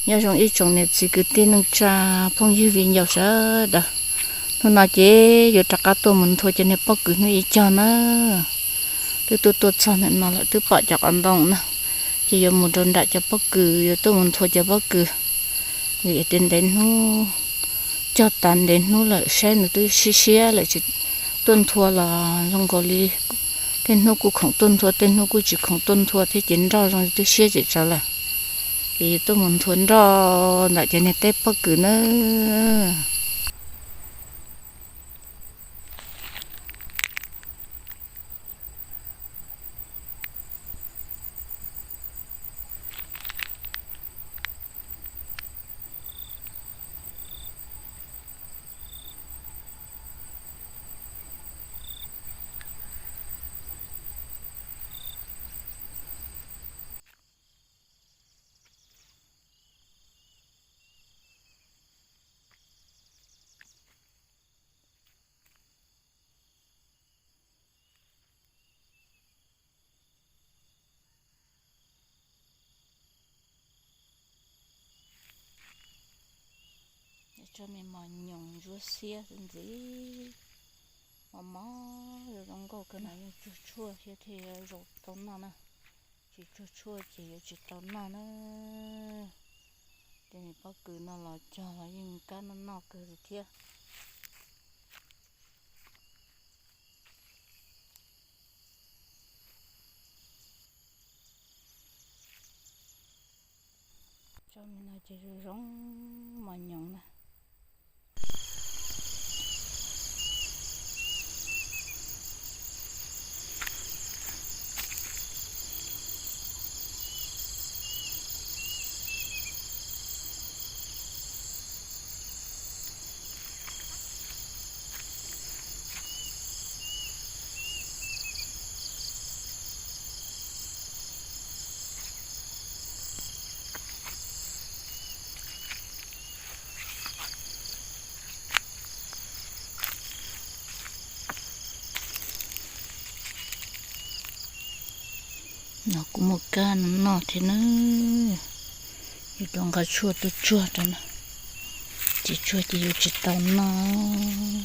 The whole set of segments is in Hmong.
Nyob zoo ib tsoom niam txiv kwv tij neej tsa phooj ywg viv ncaus sawv daws. Hnub no ces yuav rov qab tuaj mus nthua cov niag pob kws hnub ib cog na. Twb tuaj tuaj txog ntawm no lawm twb pom cov qos ntoo na, ces yuav mus rau nram cov pob kws, yuav tuaj mus nthua cov pob kws. Vim tias ntev hnub, cog tas ntev hnub lawm, saib nws twb siab siab lawm, tsis tuaj nthua los zoo nkaus li tej hnub kuj khoom tuaj nthua, tej hnub kuj tsis khoom tuaj nthua thiab, ces nroj zoo twb siab tsis tsawv lawm. Ces yuav tuaj mus nthua nroj ntawm cov niag teb pob kws na. Tso me mos nyoos ntsuab xiab ntxiv, mos mos zoo zoo nkauj kawg no, yeej tsuag tshuaj thiab thiaj zaum tau noj na. Tsis tsuag tshuaj ces yuav tsis tau noj na. Tej niag pob kws no los cog los yeej kab noj noj kawg li thiab. Tso me no ces zoo zoo mos nyoos na. No kuj muaj kab no noj thiab na. Yuav rov nqa tshuaj tuaj tsuag rau na, tsis tsuag ces yuav tsis tau noj.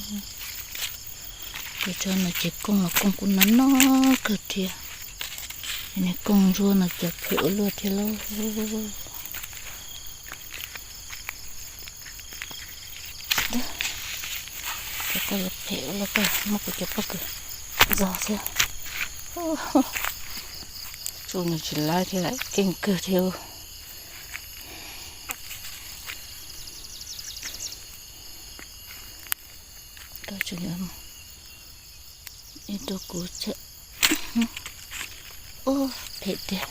Ces tso no ces kooj los kooj kuj noj noj kawg thiab. Niag kooj ntsuab no cov phem ua luaj thiab lauj. Cov koj yuav phem ua luaj, koj muab kuv cov pob kws ntxog thiab. Tsuj nws tsis laib thiab, keej kawg thiab. Ib tug kuv, ub, phem tiag,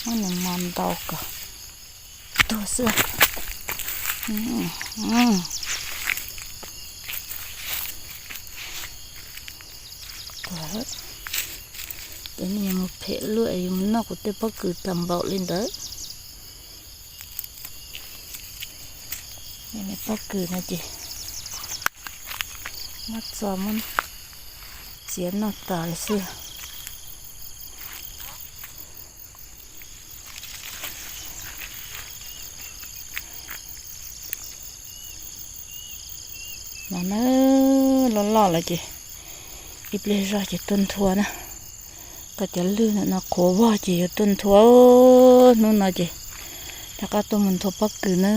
muab nws mos ntaus kom tuag xwb. Tuag lawm. Ces nws yuav mus phem luaj es yuav mus noj kuv tej pob kws tag npaum li ntawd. Pob kws no ces muab txo muab txiav noj tas lawm xwb. No na, loj loj lawm ces ib pliag zog ces tuaj nthua na. Koj cov lwj ntawm no qhuav vog ces yuav tuaj nthua. Hnub no ces rov qab tuaj mus nthua pob kws na.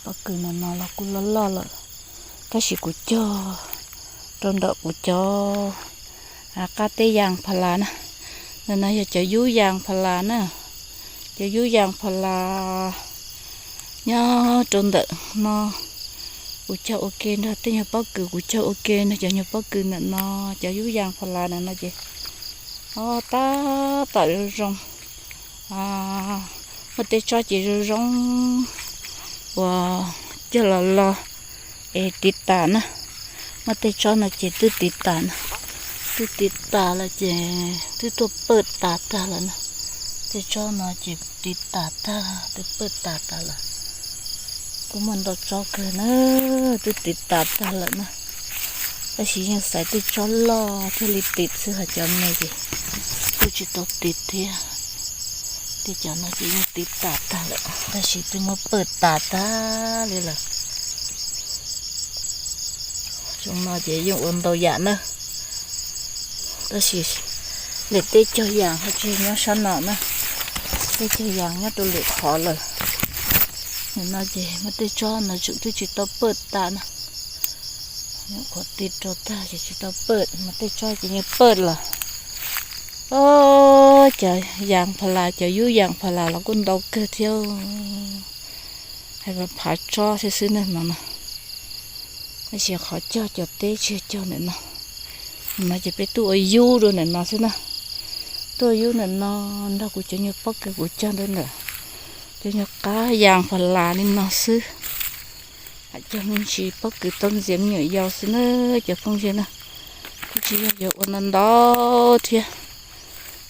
Pob kws no no los kuj loj loj lawm, tab sis kuv cog rau ntawm kuv cov qab teb yas pha las na. Ntawm no yog cov yub yas pha las na, cov yub yas pha las nyob rau ntawm no. Kuv cog ua ke nrog tej nyuag pob kws, kuv cog ua ke nrog cov nyuag pob kws ntawm no, cov yub yas pha las ntawm no ces o tab tom zoo zoo. Muaj tej tsob ces zoo zoo uas cog los los es tiv tas na. Muaj tej tsob no ces twb tiv tas na, twb tiv tas lawm ces twb tuaj pawj tas tag lawm na. Tej tsob no ces tiv tas tag, twb pawj tas tas lawm. Kuj muaj ntau tsob kawg na, twb tiv tas tag lawm na. Tab sis yeej xaiv tej tsob loj thiaj li tiv xwb, ho cov me ces kuj tsis tau tiv thiab. Tej cov no ces yeej tiv tas tag lawm, tab sis twb muab pawj tas tag li lawm. Xyoo no ces yeej ua ntau yam na, tab sis nim tej cog yas ho tsis nyob sab no na, tej cog yas nyob rau lwm qhov lawm. Nim no ces muaj tej tsob no tseem twb tsis tau pawj tas na. Nyuam qhuav tiv rau tag ces tsis tau pawj, mas tej tsob ces yeej pawj los. Cov yas pha las, cov yub yas pha las los kuj ntau kawg thiab, hais phav tsob thiab xwb na no na. Tab sis qhov cog cov teb tsis yog cog ntawm no, no ces peb tuaj ua yub rau ntawm no xwb na. Tuaj ua yub ntawm no nrog kuv cov nyuag pob kws kuv cog ntawd ntawm cov nyuag qab yas pha las li no xwb. Cog me ntsis pob kws tau ntxias me nyuam yaus xwb na cov phooj ywg na. Kuj tsis yog yuav ua ntau ntau thiab,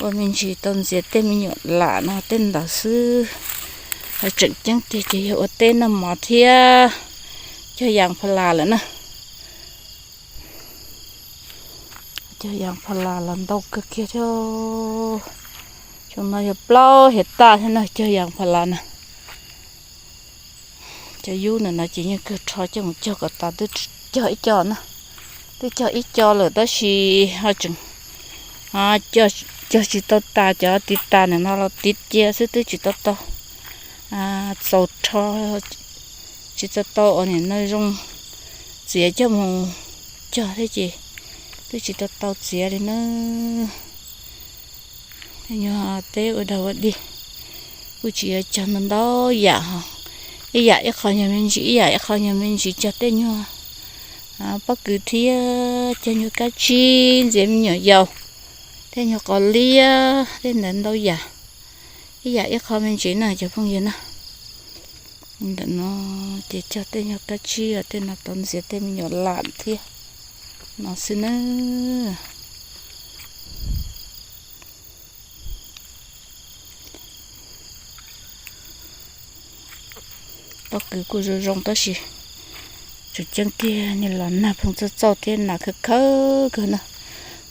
ua me ntsis tau ntxias tej me nyuam lam no tej ntawd xwb. Hos tseem ceeb tiag ces yog ua teb noj mov thiab cog yas pha las lawm na. Cog yas pha las los ntau kawg kiag thiab. Xyoo no yog plaub hiav tag thiab na cog yas pha las na. Cov yub ntawm no ces yeej kawg rho coj mus cog kom tas, twb cog ib co na, twb cog ib co lawm tab sis ho tseem cog tsis tau tas, cov tiv tas ntawm no los tiv cia xwb twb tsis tau tau txaus rho, tsis tau tau ua nim no zoo txiav coj mus cog thiab ces twb tsis tau tau txiav li na. Nyuag teb ua dog ua dig kuj tsis yuav cog ntau ntau yam ho, ib yam ib qho nyuag me ntsis, ib yam ib qho nyuag me ntsis, cog tej nyuag pob kws thiab cog nyuag kab tsib ntxias me nyuam yaus, tej nyuag qos liab tej ntawd ntau yam, ib yam ib qho me ntsis na cov phooj ywg na. Ntawm no ces cog tej nyuag kab tsib, tej no tau ntxias tej me nyuam lam thiab no xwb na. Pob kws kuj zoo zoo tab sis tseem ceeb tiag, niag los nag pheej txauj txauj thiab nas khawb khawb kawg na.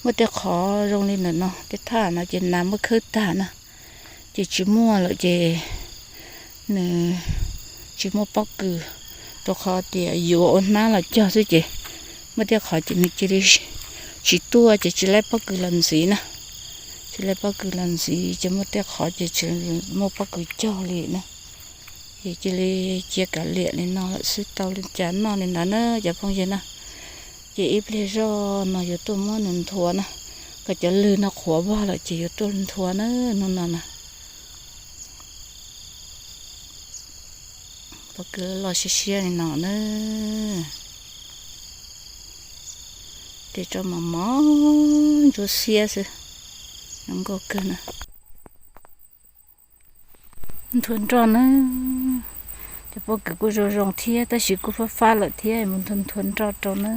Muaj tej qhov zoo li ntawm no, tej thaj no ces nas muab khawb tag na, ces tsis muaj lawm ces nws tsis muaj pob kws, rau qhov tias yuav ua hnab los cog xwb ces muaj tej qhov ces nws cia li tsis tuaj ces tsis laib pob kws los ntxiv na. Tsis laib pob kws los ntxiv ces muaj tej qhov ces tsis muaj pob kws cog li na. Ces cia li cia kav liam li no lawm xwb, tau li cas noj li ntawd na cov phooj ywg na. Ces ib pliag zoj no yuav tuaj muab nws nthuav na, kom cov lwg no qhuav vog lawm ces yuav tuaj nthuav na, hnub no na. Pob kws loj siab siab li no na. Tej tsob mos mos ntsuab xiab xwb, zoo nkauj kawg na. Nthua nroj na. Cov pob kws kuj zoo zoo thiab tab sis kuj fab fab lawm thiab, mus nthua nthua nroj rau na.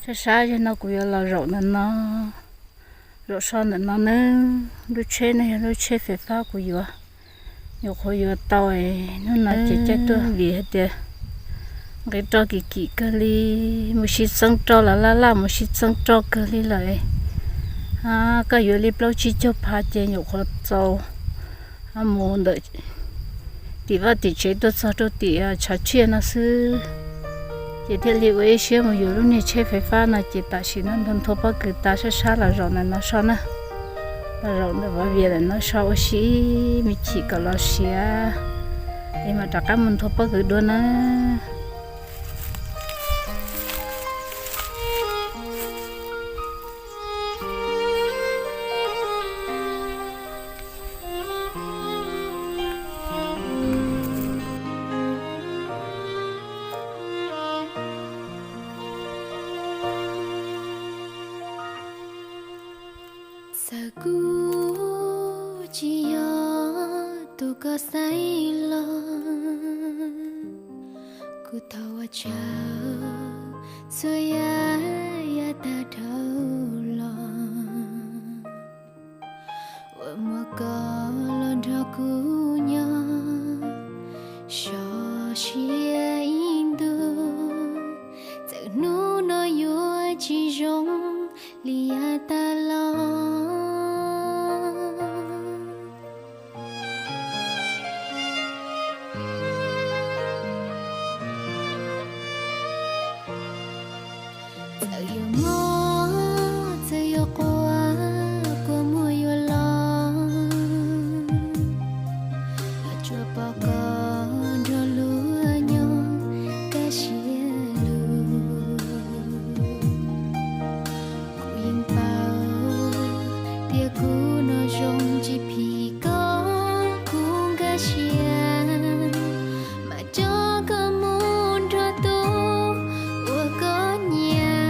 Sab sab zig no kuv yuav los zaum ntawm no, zaum so ntawm no nawb. Lub tsheb no yog lub tsheb fais fab kuv yuav, nyuam qhuav yuav tau. Hnub no ces caij tuaj vim hais tias nqis roj kim kim kawg li, mus sib txeeb roj los laj laj mus sib txeeb roj kawg li lawm. Koj yuav li plaub tsib caug phav ces nyuam qhuav txaus mus ntawm tim vaj tim tsev tuaj txog rau tim tshav tsiaj no xwb, ces thiaj li ua ib siab mus yuav lub niag tsheb fais fab no ces tam sim no nthua nthua pob kws tas sab sab los zaum ntawm no so na, los zaum ntawm Vaj Vias ntawm no so ua si ib me chim kom los siav es mam rov qab mus nthua pob kws dua na. Txawm kuv tsis yog tus koj xaiv los, kuv thov ua tsaug txhua yam yav tag dhau los. Uas muaj koj los nrog kuv nyob, so siab ib ntus, txawm hnub no yuav tsis zoo li yav tag los. Txawm yuav mob txawm yuav quaj, kua muag yuav los, los tsuas pom koj nrog luag nyob kaj siab lug. Kuv yeej paub tias kuv no zoo tsis phim koj, kuv nkag siab mam coj koj mus nrog tus uas koj nyiam.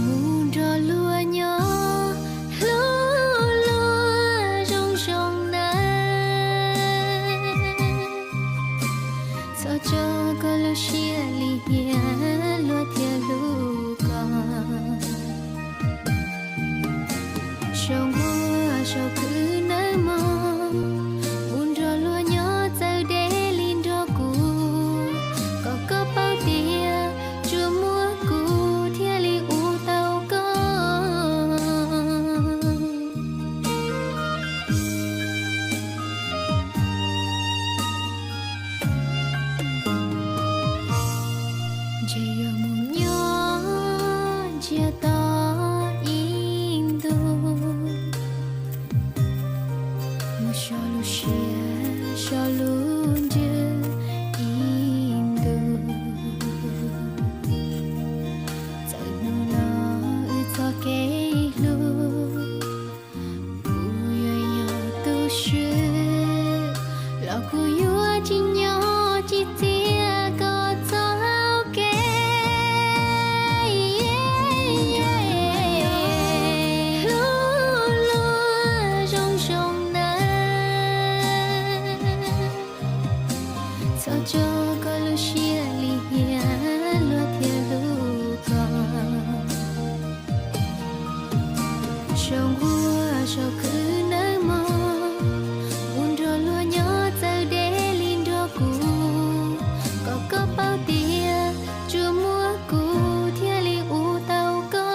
Mus nrog luag nyob hlub luag zoo zoo nawb. Txhob tso koj lub siab lim hiam, luag thiaj hlub koj. Saum nqua saum khwv nawb mog, mus nrog luag nyob txawj deb li nrog kuv, kom koj paub tias tsuas muaj kuv thiaj li ua tau koj. Ntshe yuav mus nyob ntsiag to ib ntus, mus so lub siab so lub ntsws ib ntus. Txawm hnub no wb txoj kev hlub, kuv yuav yog tus swb los kuv yuav tsis nyob tsis txiav koj txoj hau kev. Hlub luag zoo zoo nawb. Txhob tso koj lub siab lim hiam, luag thiaj hlub koj. Saum nqua saum khwv nawb mog, mus nrog luag nyob txawj deb li nrog kuv, kom koj paub tias tsuas muaj kuv thiaj li ua tau koj.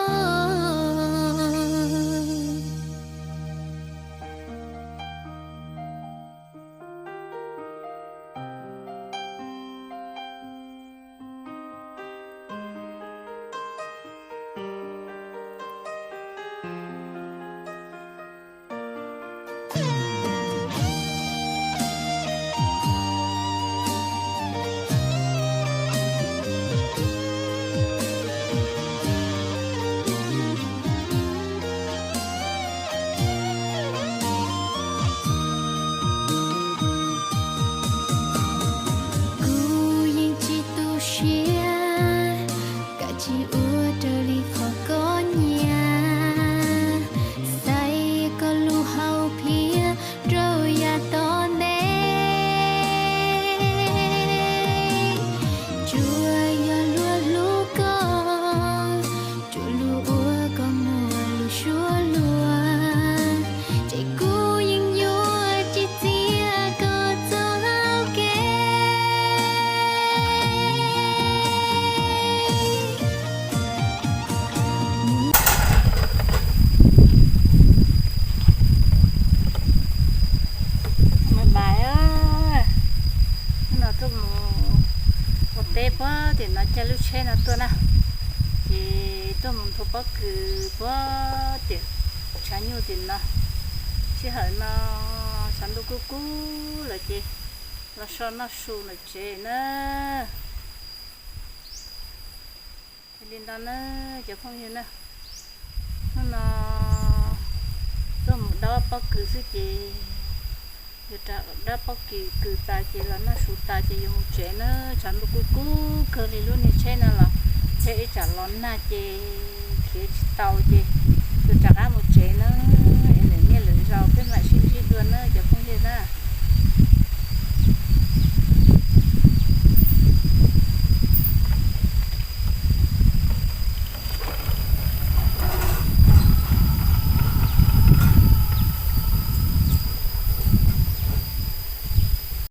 teb puag tim no caij lub tsheb no tuaj na, ces tuaj mus nthuav pob kws puag tim tshav nyuj tim no. Sij hawm no tshav ntuj kub kub lawm ces los so noj su ntawm tsev na. Li ntawd na cov phooj ywg na, hnub no tuaj mus dob pob kws xwb ces yuav rov dob pob kws kws tas ces los noj su tas ces yuav mus tsev na. Tshav ntuj kub kub kawg li, lub niag tsheb no los tsheb ib tsam los nag ces khiav tsis tau ces yuav rov qab mus tsev na. Es lwm niaj lwm zaus peb mam sib ntsib dua na cov phooj ywg na.